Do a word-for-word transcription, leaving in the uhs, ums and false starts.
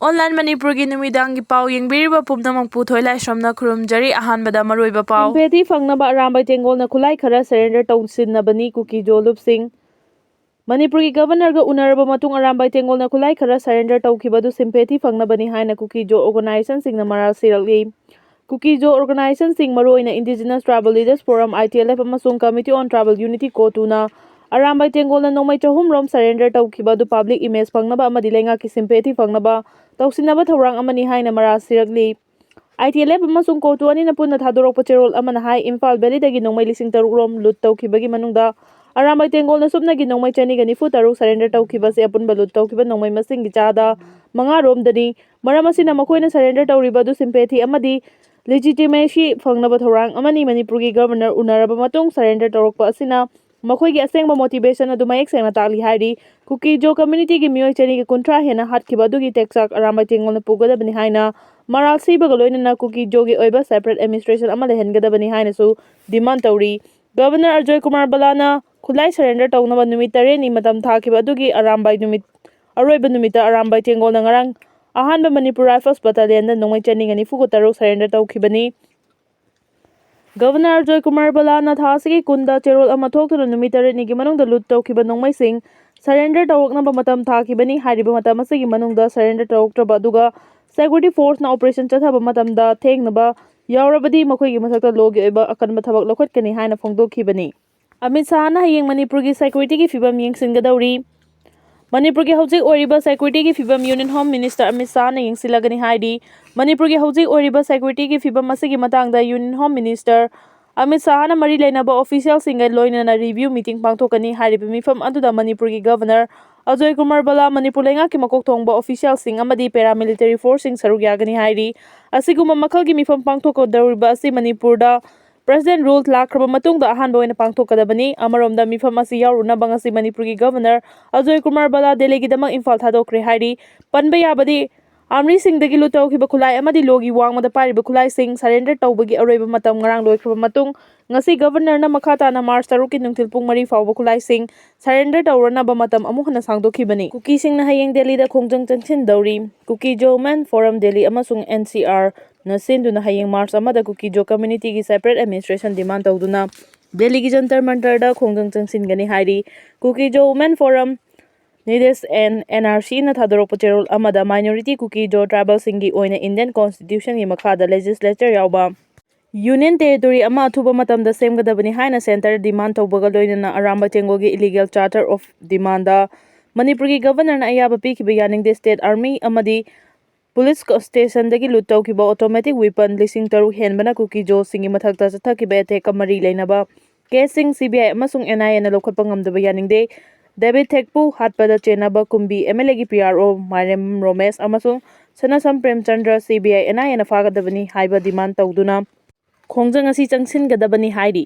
Online ꯃꯅꯤꯄꯨꯔꯒꯤ ꯅꯨꯃꯤꯗꯥꯡꯒꯤ ꯄꯥꯎ ꯌꯦꯡꯕꯤꯔꯤꯕ ꯄꯨꯝꯅꯃꯛꯄꯨ ꯊꯣꯏꯂꯥꯏꯁ꯭ꯔꯝꯅ ꯈꯨꯔꯨꯝꯖꯔꯤ꯫ ꯑꯍꯥꯟꯕꯗ ꯃꯔꯨꯑꯣꯏꯕ ꯄꯥꯎ꯫ ꯁꯤꯝꯄꯦꯊꯤ ꯐꯪꯅꯕ ꯑꯔꯥꯝꯕꯥꯏ ꯇꯦꯡꯒꯣꯜꯅ ꯈꯨꯠꯂꯥꯏ ꯈꯔ ꯁꯔꯦꯟꯗꯔ ꯇꯧꯁꯤꯟꯅꯕꯅꯤ ꯀꯨꯀꯤꯖꯣ ꯂꯨꯞꯁꯤꯡ꯫ ꯃꯅꯤꯄꯨꯔꯒꯤ ꯒꯕꯔꯅꯔꯒ ꯎꯅꯔꯕ ꯃꯇꯨꯡ ꯑꯔꯥꯝꯕꯥꯏ ꯇꯦꯡꯒꯣꯜꯅ ꯈꯨꯠꯂꯥꯏ ꯈꯔ ꯁꯔꯦꯟꯗꯔ ꯇꯧꯈꯤꯕ ꯑꯗꯨ ꯁꯤꯝꯄꯦꯊꯤ ꯐꯪꯅꯕꯅꯤ ꯍꯥꯏꯅ ꯀꯨꯀꯤꯖꯣ ꯑꯣꯔꯒꯅꯥꯏꯖꯦꯁꯟꯁꯤꯡꯅ ꯃꯔꯥꯜ ꯁꯤꯔꯛꯂꯤ꯫ ꯀꯨꯀꯤꯖꯣ ꯑꯣꯔꯒꯅꯥꯏꯖꯦꯁꯟꯁꯤꯡ, ꯃꯔꯨꯑꯣꯏꯅ Indigenous Tribal Leaders Forum, I T L F, ꯑꯃꯁꯨꯡ Committee on Tribal Unity, ꯀꯣꯇꯨꯅ Arambai ꯇꯦꯡꯒꯣꯜꯅ ꯅꯣꯡꯃꯩ ꯆꯍꯨꯝ ꯔꯣꯝ ꯁꯔꯦꯟꯗꯔ ꯇꯧꯈꯤꯕ ꯑꯗꯨ ꯄꯕ꯭ꯂꯤꯛ ꯏꯃꯦꯖ ꯐꯪꯅꯕ ꯑꯃꯗꯤ ꯂꯩꯉꯥꯛꯀꯤ ꯁꯤꯝꯄꯦꯊꯤ ꯐꯪꯅꯕ ꯇꯧꯁꯤꯟꯅꯕ ꯊꯧꯔꯥꯡ ꯑꯃꯅꯤ ꯍꯥꯏꯅ ꯃꯔꯥꯜ ꯁꯤꯔꯛꯂꯤ꯫ I T L F ꯑꯃꯁꯨꯡ ꯀꯣꯇꯨ ꯑꯅꯤꯅ ꯄꯨꯟꯅ ꯊꯥꯗꯣꯔꯛꯄ ꯆꯦꯔꯣꯜ ꯑꯃꯅ ꯍꯥꯏ, ꯏꯝꯐꯥꯜ ꯚꯦꯂꯤꯗꯒꯤ ꯅꯣꯡꯃꯩ ꯂꯤꯁꯤꯡ ꯇꯔꯨꯛ ꯔꯣꯝ ꯂꯨꯠ ꯇꯧꯈꯤꯕꯒꯤ ꯃꯅꯨꯡꯗ ꯑꯔꯥꯝꯕꯥꯏ ꯇꯦꯡꯒꯣꯜꯅ ꯁꯨꯞꯅꯒꯤ ꯅꯣꯡꯃꯩ ꯆꯅꯤꯒ ꯅꯤꯐꯨ ꯇꯔꯨꯛ ꯁꯔꯦꯟꯗꯔ ꯇꯧꯈꯤꯕ ꯑꯁꯤ ꯑꯄꯨꯟꯕ ꯂꯨꯠ ꯇꯧꯈꯤꯕ ꯅꯣꯡꯃꯩ ꯃꯁꯤꯡꯒꯤ ꯆꯥꯗ ꯃꯉꯥ ꯔꯣꯝꯗꯅꯤ꯫ ꯃꯔꯝ ꯑꯁꯤꯅ ꯃꯈꯣꯏꯅ ꯁꯔꯦꯟꯗꯔ ꯇꯧꯔꯤꯕ ꯑꯗꯨ ꯁꯤꯝꯄꯦꯊꯤ ꯑꯃꯗꯤ ꯂꯤꯖꯤꯇꯤꯃꯦꯁꯤ ꯐꯪꯅꯕ ꯊꯧꯔꯥꯡ ꯑꯃꯅꯤ꯫ ꯃꯅꯤꯄꯨꯔꯒꯤ ꯒꯕꯔꯅꯔ ꯎꯅꯔꯕ ꯃꯇꯨꯡ ꯁꯔꯦꯟꯗꯔ ꯇꯧꯔꯛꯄ ꯑꯁꯤꯅ ꯃꯈꯣꯏꯒꯤ ꯑꯁꯦꯡꯕ ꯃꯣꯇꯤꯚꯦꯁꯟ ꯑꯗꯨ ꯃꯌꯦꯛ ꯁꯦꯡꯅ ꯇꯥꯛꯂꯤ ꯍꯥꯏꯔꯤ꯫ ꯀꯨꯀꯤꯖꯣ ꯀꯝꯃ꯭ꯌꯨꯅꯤꯇꯤꯒꯤ ꯃꯤꯑꯣꯏ ꯆꯅꯤꯒ ꯀꯨꯟꯊ꯭ꯔꯥ ꯍꯦꯟꯅ ꯍꯥꯠꯈꯤꯕ ꯑꯗꯨꯒꯤ ꯇꯦꯛꯆꯥꯛ ꯑꯔꯥꯝꯕꯥꯏ ꯇꯦꯡꯒꯣꯜꯅ ꯄꯨꯒꯗꯕꯅꯤ ꯍꯥꯏꯅ ꯃꯔꯥꯜ ꯁꯤꯕꯒ ꯂꯣꯏꯅꯅ ꯀꯨꯀꯤꯖꯣꯒꯤ ꯑꯣꯏꯕ ꯁꯦꯄꯔꯦꯠ ꯑꯦꯗꯃꯤꯅꯤꯁꯇ꯭ꯔꯦꯁꯟ ꯑꯃ ꯂꯩꯍꯟꯒꯗꯕꯅꯤ ꯍꯥꯏꯅꯁꯨ ꯗꯤꯃꯥꯟ ꯇꯧꯔꯤ꯫ ꯒꯕꯔꯅꯔ ꯑꯖꯣꯏ ꯀꯨꯃꯥꯔ ꯕꯂꯥꯅ ꯈꯨꯠꯂꯥꯏ ꯁꯔꯦꯟꯗꯔ ꯇꯧꯅꯕ ꯅꯨꯃꯤꯠ ꯇꯔꯦꯠꯅꯤ ꯃꯇꯝ ꯊꯥꯈꯤꯕ ꯑꯗꯨꯒꯤ ꯑꯔꯥꯝꯕꯥꯏ ꯅꯨꯃꯤꯠ, ꯑꯔꯣꯏꯕ ꯅꯨꯃꯤꯠꯇ ꯑꯔꯥꯝꯕꯥꯏ ꯇꯦꯡꯒꯣꯜꯅ ꯉꯔꯥꯡ ꯑꯍꯥꯟꯕ ꯃꯅꯤꯄꯨꯔ ꯔꯥꯏꯐꯜꯁ ꯕꯠꯇꯥꯂꯤꯌꯟꯗ ꯅꯣꯡꯃꯩ ꯆꯅꯤꯒ ꯅꯤꯐꯨꯒ ꯇꯔꯨꯛ ꯁꯔꯦꯟꯗꯔ ꯇꯧꯈꯤꯕꯅꯤ꯫ ꯒꯕꯔꯅꯔ ꯑꯖꯣꯏ ꯀꯨꯃꯥꯔ ꯕꯂꯥꯅ ꯊꯥ ꯑꯁꯤꯒꯤ ꯀꯨꯟꯗ ꯆꯦꯔꯣꯜ ꯑꯃ ꯊꯣꯛꯇꯨꯅ ꯅꯨꯃꯤꯠ ꯇꯔꯦꯠꯅꯤꯒꯤ ꯃꯅꯨꯡꯗ ꯂꯨꯠ ꯇꯧꯈꯤꯕ ꯅꯣꯡꯃꯩꯁꯤꯡ ꯁꯔꯦꯟꯗꯔ ꯇꯧꯔꯛꯅꯕ ꯃꯇꯝ ꯊꯥꯈꯤꯕꯅꯤ꯫ ꯍꯥꯏꯔꯤꯕ ꯃꯇꯝ ꯑꯁꯤꯒꯤ ꯃꯅꯨꯡꯗ ꯁꯔꯦꯟꯗꯔ ꯇꯧꯔꯛꯇ꯭ꯔꯕ ꯑꯗꯨꯒ ꯁꯦꯀ꯭ꯌꯨꯔꯤꯇꯤ ꯐꯣꯔꯁꯅ ꯑꯣꯄꯔꯦꯁꯟ ꯆꯠꯊꯕ ꯃꯇꯝꯗ ꯊꯦꯡꯅꯕ ꯌꯥꯎꯔꯕꯗꯤ ꯃꯈꯣꯏꯒꯤ ꯃꯊꯛꯇ ꯂꯣꯒꯤ ꯑꯣꯏꯕ ꯑꯀꯟꯕ ꯊꯕꯛ ꯂꯧꯈꯠꯀꯅꯤ ꯍꯥꯏꯅ ꯐꯣꯡꯗꯣꯛꯈꯤꯕꯅꯤ꯫ ꯑꯃꯤꯠ ꯁꯥꯍꯅ ꯍꯌꯦꯡ ꯃꯅꯤꯄꯨꯔꯒꯤ ꯁꯦꯀ꯭ꯌꯨꯔꯤꯇꯤꯒꯤ ꯐꯤꯕꯝ ꯌꯦꯡꯁꯤꯟꯒꯗꯧꯔꯤ꯫ ꯃꯅꯤꯄꯨꯔꯒꯤ ꯍꯧꯖꯤꯛ ꯑꯣꯏꯔꯤꯕ ꯁꯦꯀ꯭ꯌꯨꯔꯤꯇꯤꯒꯤ ꯐꯤꯕꯝ ꯌꯨꯅꯤꯌꯟ ꯍꯣꯝ ꯃꯤꯅꯤꯁꯇꯔ ꯑꯃꯤꯠ ꯁꯥꯍꯅ ꯌꯦꯡꯁꯤꯜꯂꯒꯅꯤ ꯍꯥꯏꯔꯤ꯫ ꯃꯅꯤꯄꯨꯔꯒꯤ ꯍꯧꯖꯤꯛ ꯑꯣꯏꯔꯤꯕ ꯁꯦꯀ꯭ꯌꯨꯔꯤꯇꯤꯒꯤ ꯐꯤꯕꯝ ꯑꯁꯤꯒꯤ ꯃꯇꯥꯡꯗ ꯌꯨꯅꯤꯌꯟ ꯍꯣꯝ ꯃꯤꯅꯤꯁꯇꯔ ꯑꯃꯤꯠ ꯁꯥꯍꯅ ꯃꯔꯤ ꯂꯩꯅꯕ ꯑꯣꯐꯤꯁꯤꯌꯦꯜꯁꯤꯡꯒ ꯂꯣꯏꯅꯅ ꯔꯤꯚꯤꯌꯨ ꯃꯤꯇꯤꯡ ꯄꯥꯡꯊꯣꯛꯀꯅꯤ꯫ ꯍꯥꯏꯔꯤꯕ ꯃꯤꯐꯝ ꯑꯗꯨꯗ ꯃꯅꯤꯄꯨꯔꯒꯤ ꯒꯕꯔꯅꯔ ꯑꯖꯣꯏ ꯀꯨꯃꯥꯔ ꯕꯂꯥ, ꯃꯅꯤꯄꯨꯔ ꯂꯩꯉꯥꯛꯀꯤ ꯃꯀꯣꯛ ꯊꯣꯡꯕ ꯑꯣꯐꯤꯁꯤꯌꯦꯜꯁꯤꯡ ꯑꯃꯗꯤ ꯄꯦꯔꯥꯃꯤꯂꯤꯇꯔꯤ ꯐꯣꯔꯁꯁꯤꯡ ꯁꯔꯨꯛ ꯌꯥꯒꯅꯤ ꯍꯥꯏꯔꯤ꯫ ꯑꯁꯤꯒꯨꯝꯕ ꯃꯈꯜꯒꯤ ꯃꯤꯐꯝ ꯄꯥꯡꯊꯣꯛꯀꯗꯧꯔꯤꯕ ꯑꯁꯤ ꯃꯅꯤꯄꯨꯔꯗ ꯄ꯭ꯔꯦꯁꯤꯗꯦꯟꯠ ꯔꯨꯜ ꯂꯥꯛꯈ꯭ꯔꯕ ꯃꯇꯨꯡꯗ ꯑꯍꯥꯟꯕ ꯑꯣꯏꯅ ꯄꯥꯡꯊꯣꯛꯀꯗꯕꯅꯤ꯫ ꯑꯃꯔꯣꯝꯗ ꯃꯤꯐꯝ ꯑꯁꯤ ꯌꯥꯎꯔꯨꯅꯕ ꯉꯁꯤ ꯃꯅꯤꯄꯨꯔꯒꯤ ꯒꯕꯔꯅꯔ ꯑꯖꯣꯏ ꯀꯨꯃꯥꯔ ꯕꯂꯥ ꯗꯦꯜꯂꯤꯒꯤꯗꯃꯛ ꯏꯝꯐꯥꯜ ꯊꯥꯗꯣꯛꯈ꯭ꯔꯦ ꯍꯥꯏꯔꯤ꯫ ꯄꯟꯕ ꯌꯥꯕꯗꯤ ꯑꯥꯔꯃꯤꯁꯤꯡꯗꯒꯤ ꯂꯨꯠ ꯇꯧꯈꯤꯕ ꯈꯨꯠꯂꯥꯏ ꯑꯃꯗꯤ ꯂꯣꯒꯤ ꯋꯥꯡꯃꯗ ꯄꯥꯏꯔꯤꯕ ꯈꯨꯠꯂꯥꯏꯁꯤꯡ ꯁꯔꯦꯟꯗꯔ ꯇꯧꯕꯒꯤ ꯑꯔꯣꯏꯕ ꯃꯇꯝ ꯉꯔꯥꯡ ꯂꯣꯏꯈ꯭ꯔꯕ ꯃꯇꯨꯡ, ꯉꯁꯤ ꯒꯕꯔꯅꯔꯅ ꯃꯈꯥ ꯇꯥꯅ ꯃꯥꯔꯆ ꯇꯔꯨꯛꯀꯤ ꯅꯨꯡꯊꯤꯜ ꯄꯨꯡ ꯃꯔꯤ ꯐꯥꯎꯕ ꯈꯨꯠꯂꯥꯏꯁꯤꯡ ꯁꯔꯦꯟꯗꯔ ꯇꯧꯔꯅꯕ ꯃꯇꯝ ꯑꯃꯨꯛ ꯍꯟꯅ ꯁꯥꯡꯗꯣꯛꯈꯤꯕꯅꯤ꯫ ꯀꯨꯀꯤꯁꯤꯡꯅ ꯍꯌꯦꯡ ꯗꯦꯜꯂꯤꯗ ꯈꯣꯡꯖꯪ ꯆꯪꯁꯤꯟꯗꯧꯔꯤ꯫ ꯀꯨꯀꯤ ꯖꯣ ꯋꯨꯃꯦꯟ ꯐꯣꯔꯝ ꯗꯦꯜꯂꯤ ꯑꯃꯁꯨꯡ ꯑꯦꯟ ꯁꯤ ꯑꯥꯔ ꯅ ꯁꯤꯟꯗꯨꯅ ꯍꯌꯦꯡ ꯃꯥꯔꯆ ꯑꯃꯗ ꯀꯨꯀꯤ ꯖꯣ ꯀꯝꯃ꯭ꯌꯨꯅꯤꯇꯤꯒꯤ ꯁꯦꯄꯔꯦꯠ ꯑꯦꯗꯃꯤꯅꯤꯁꯇ꯭ꯔꯦꯁꯟ ꯗꯤꯃꯥꯟ ꯇꯧꯗꯨꯅ ꯗꯦꯜꯂꯤꯒꯤ ꯖꯟꯇꯔ ꯃꯟꯇꯔꯗ ꯈꯣꯡꯖꯪ ꯆꯪꯁꯤꯟꯒꯅꯤ ꯍꯥꯏꯔꯤ꯫ ꯀꯨꯀꯤ ꯖꯣ ꯋꯨꯃꯦꯟ ꯐꯣꯔꯝ, ꯅꯤꯗꯦꯁ ꯑꯦꯟ ꯑꯦꯟ ꯑꯥꯔ ꯁꯤꯅ ꯊꯥꯗꯣꯔꯛꯄ ꯆꯦꯔꯣꯜ ꯑꯃꯗ ꯃꯥꯏꯅꯣꯔꯤꯇꯤ ꯀꯨꯀꯤ ꯖꯣ ꯇ꯭ꯔꯥꯏꯕꯦꯜꯁꯤꯡꯒꯤ ꯑꯣꯏꯅ ꯏꯟꯗꯤꯌꯟ ꯀꯣꯟꯁꯇꯤꯇ꯭ꯌꯨꯁꯟꯒꯤ ꯃꯈꯥꯗ ꯂꯦꯖꯤꯁꯂꯦꯆꯔ ꯌꯥꯎꯕ ꯌꯨꯅꯤꯌꯟ ꯇꯦꯔꯤꯇꯣꯔꯤ ꯑꯃ ꯑꯊꯨꯕ ꯃꯇꯝꯗ ꯁꯦꯝꯒꯗꯕꯅꯤ ꯍꯥꯏꯅ ꯁꯦꯟꯇꯔ ꯗꯤꯃꯥꯟ ꯇꯧꯕꯒ ꯂꯣꯏꯅꯅ ꯑꯔꯥꯝꯕꯥꯏ ꯇꯦꯡꯒꯣꯜꯒꯤ ꯏꯂꯤꯒꯦꯜ ꯆꯥꯔꯇꯔ ꯑꯣꯐ ꯗꯤꯃꯥꯟꯗ ꯃꯅꯤꯄꯨꯔꯒꯤ ꯒꯕꯔꯅꯔꯅ ꯑꯌꯥꯕ ꯄꯤꯈꯤꯕ ꯌꯥꯅꯤꯡꯗꯦ꯫ ꯁ꯭ꯇꯦꯠ ꯑꯥꯔꯃꯤ ꯑꯃꯗꯤ ꯄꯨꯂꯤꯁ ꯁ꯭ꯇꯦꯁꯟꯗꯒꯤ ꯂꯨꯠ ꯇꯧꯈꯤꯕ ꯑꯣꯇꯣꯃꯦꯇꯤꯛ ꯋꯤꯄꯟ ꯂꯤꯁꯤꯡ ꯇꯔꯨꯛ ꯍꯦꯟꯕꯅ ꯀꯨꯀꯤ ꯖꯣꯁꯤꯡꯒꯤ ꯃꯊꯛꯇ ꯆꯠꯊꯈꯤꯕ ꯑꯦꯇꯦꯛꯀ ꯃꯔꯤ ꯂꯩꯅꯕ ꯀꯦꯁꯁꯤꯡ ꯁꯤ ꯕꯤ ꯑꯥꯏ ꯑꯃꯁꯨꯡ ꯑꯦꯟ ꯑꯥꯏ ꯑꯦꯅ ꯂꯧꯈꯠꯄ ꯉꯝꯗꯕ ꯌꯥꯅꯤꯡꯗꯦ꯫ ꯗꯦꯕꯤꯠ ꯊꯦꯛꯄꯨ ꯍꯥꯠꯄꯗ ꯆꯦꯟꯅꯕ ꯀꯨꯝꯕꯤ ꯑꯦꯝ ꯑꯦꯜ ꯑꯦꯒꯤ ꯄꯤ ꯑꯥꯔ ꯑꯣ ꯃꯥꯏꯔꯦꯝ ꯔꯣꯃꯦꯁ ꯑꯃꯁꯨꯡ ꯁꯅꯥꯁꯝ Premchandra C B I and ꯑꯥꯏ ꯑꯦꯅ ꯐꯥꯒꯗꯕꯅꯤ ꯍꯥꯏꯕ ꯗꯤꯃꯥꯟ ꯇꯧꯗꯨꯅ ꯈꯣꯡꯖꯪ ꯑꯁꯤ ꯆꯪꯁꯤꯟꯒꯗꯕꯅꯤ ꯍꯥꯏꯔꯤ꯫